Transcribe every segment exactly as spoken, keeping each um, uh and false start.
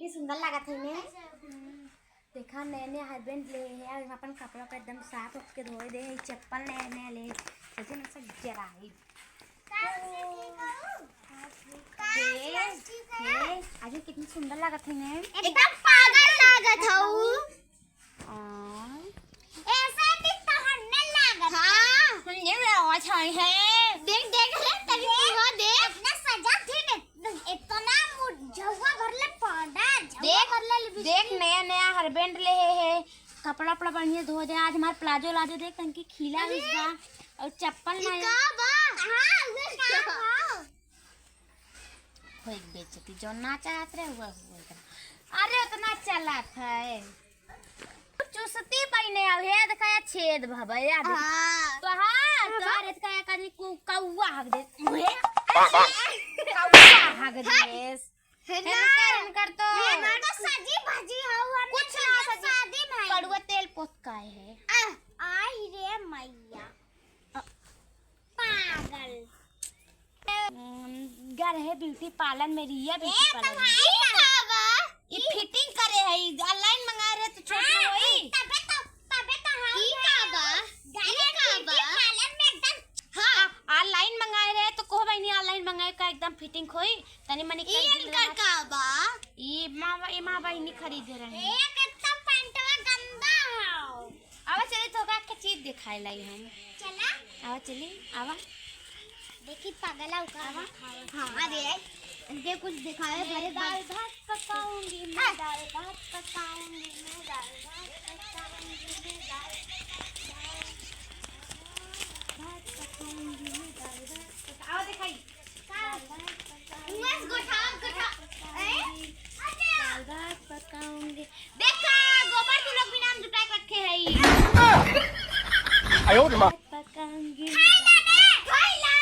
सुंदर लागत है ने। देखा, नया नया husband ले है, अउ अपन कपड़ा पर एकदम साफ होके धोए दे है, चप्पल नया नया ले, लेकिन सब जराई। हे, हे, आज कितनी सुंदर लागत है ने। एकदम पागल लागत हऊ। हाँ। ऐसे भी तोहर ने लागत। हाँ। ये मेरा अच्छा है। देख, देख ले, तनी देख। पूरा देख। इतना सजा थी, इतना मुझौवा भरले पाउडर, झौवा देख, भरले लिपस्टिक। देख, नया, नया husband ले है, है। कपड़ा, उपड़ा बढ़िया धो दे। आज हमार प्लाजो, लाजो देख, तनकी खीला अरे। हुई बा। अउर चप्पल ई नया। का बा? हाँ, वो का बा? होई बेइज्जती, जो ना चाहत रहे, वो, वो इतना। अरे, उतना चलत है। चुसती पहिने अब, हे देखा, या छेद भवा, या देख। हाँ। तो हाँ, अरे तो बा। अरे, देखा, या कनी कौ-, कौआ हग दे। कौआ हग देस। है ना? इनकर, इनकर तो ये ना तो सजी भजी हऊ, हमने कुछ ना तो सजी। शादी में। कड़ुआ तेल पोत काहे है? आ, आई रे मैया। अ। पागल। उम, गर है beauty parlour में, रिया beauty ए, parlour में। तुम्हारी का बा? ई fitting करे है, ई online मंगाए रहे तो छोट हाँ, ना होई। तबे तो, तबे तो हम ई का बा? ई का बा? Beauty parlour में एकदम हाँ, online मंगाए रहे तो कहो बहिनी, online मंगाए का एकदम fitting होई, तनी मनी ई कर दिल इनकर रहा। का बा? ई माँ, ई माँ बहिनी खरीदे रहे। ए, कितना पैंटवा गंदा है। आवा चली, तोका के चीज दिखाए लाई हम। चला। आवा चली, आवा। देखी पगला उका आवा। हाँ, अरे, इनके कुछ दिखाए, मैं भरे दाल भात पकाऊंगी, मैं हाँ। दाल भात पकाऊंगी, मैं दाल भात पकाऊंगी, मैं दाल भात पकाऊंगी, मैं दाल भात पका-, आवा दिखाई। का? दाल भात पकाऊंगी, बस गोठा, गोठा। ए? अच्छा। दाल भात पकाऊंगी। देखा, गोबर तू लोग भी नाम जुटाए के रखे है। आयो रे माँ। पकाऊंगी। खाइला रे, खाइला।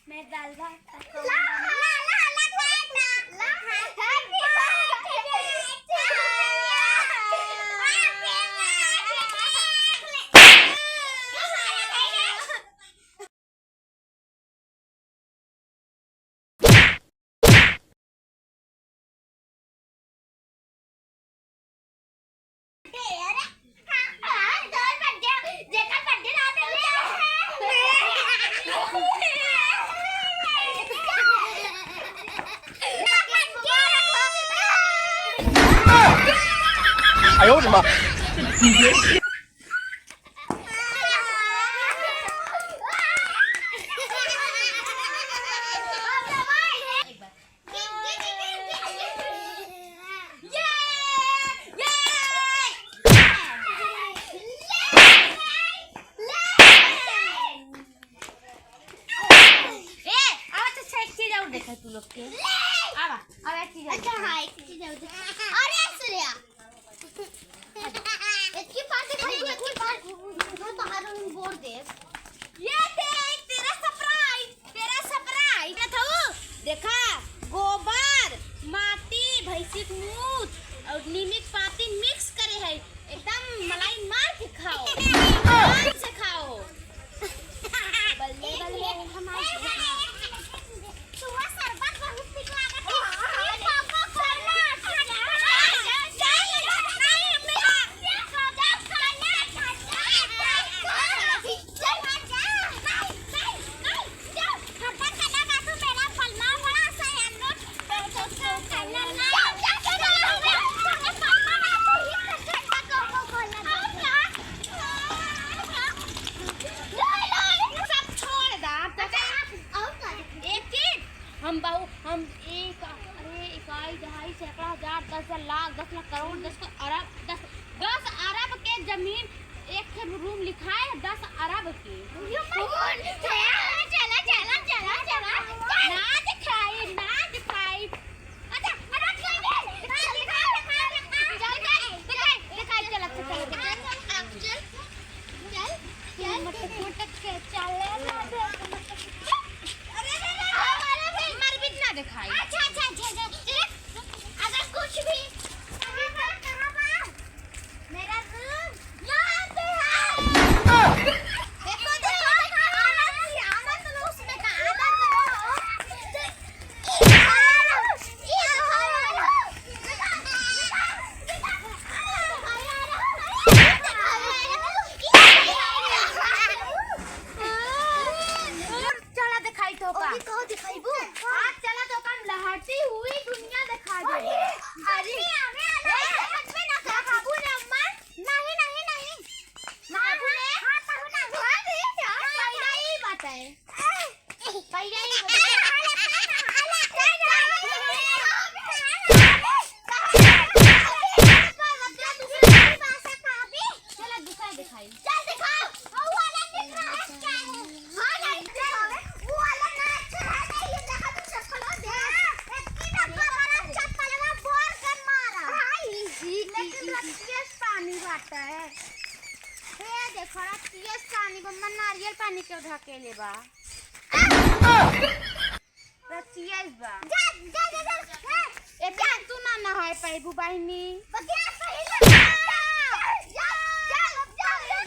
मैं दाल भात पकाऊंगी। ला, ला, ला, ला, ला, ला, ला। Happy birthday to you। Happy birthday। आयो रे माँ। ए, आवा तो एक चीज और देखा तू लोग के। आवा, आवा एक चीज और अच्छा, देखा। हाँ, एक चीज और देखा। अरे, सूर्या, इतनी बार दिखाई, इतनी बार। मैं तो हर बोर दे। ये देख, तेरा surprise, तेरा surprise। क्या था वो? देखा, गोबर, माटी, भैंसी के मूत और नीमी के पाती mix करे है। एकदम मलाई मार के खाओ, आराम से खाओ। बल्ले, बल्ले, हम आ गए। चुआ शरबत बहुत नीक लागत है। ई पापा करना, ठंडा, ठंडा, ठंडा, ठंडा, ठंडा। सब छोड़ दा, तो एक चीज, हम बहु-, हम एक, अरे, इकाई, दहाई, सैकड़ा, हजार, दस लाख, दस लाख, करोड़, दस अरब, दस, दस अरब के जमीन एक ठे room लिखाए है दस अरब के। चला, चला, चला, चला, चला। ना दिखाई, ना दिखाई। अच्छा, अच्छा, दिखाई, दिखाई, दिखाई, दिखाई, दिखाई, दिखाई, चला, चला, चला। चल, चल, चल। मटक, मटक के चले ना दे। अरे, अरे, अरे, अरे, अरे, मर भी ना दिखाई। अच्छा, अच्छा, अच्छा, अच्छा। अगर कुछ भी, अरे, कहाँ बा? मेरा room यहाँ पे है। देखो, देखो, देखो, आनंद, तो का? अभी कहो दिखाइबू? आज चला तो कम लहरती हुई दुनिया दिखा दे। अरे, अरे, अरे, अरे, अरे, अरे, ना दिखाबू रे अम्मा। नहीं, नहीं, नहीं। बाबू ने? हाँ, बाबू ने। हाँ, दी, हाँ, पहिला ही बताए। पहिला ही बताए। चला, दूसरा दिखाई। चल दिखाओ। वो वाला दिख रहा है क्या है? हाँ, नहीं दिखावे। वो वाला ना अच्छा है, नहीं, ये देखा तू चप्पल हो दे। इतनी डब्बा वाला चप्पल में बोर कर मारा। हाँ, ई, ई, लेकिन ई, ई, रतिया पानी बाटा है। ए, देखो, रतिया पानी बा, मन नारियल पानी के ढकेले बा। रतिया बा। जा, जा, जा, जा, जा। ए, जा, तू ना नहाए पाइबू बहिनी। बगिया सही ना। जा, जा, जा, जा, जा।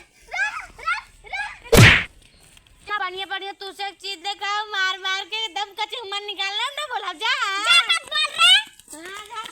ना बढ़िया बढ़िया तू से एक चीज देखाओ, मार मार के एकदम कचुमर निकालना ना बोला जा। जा मत बोल रे। हाँ, जा,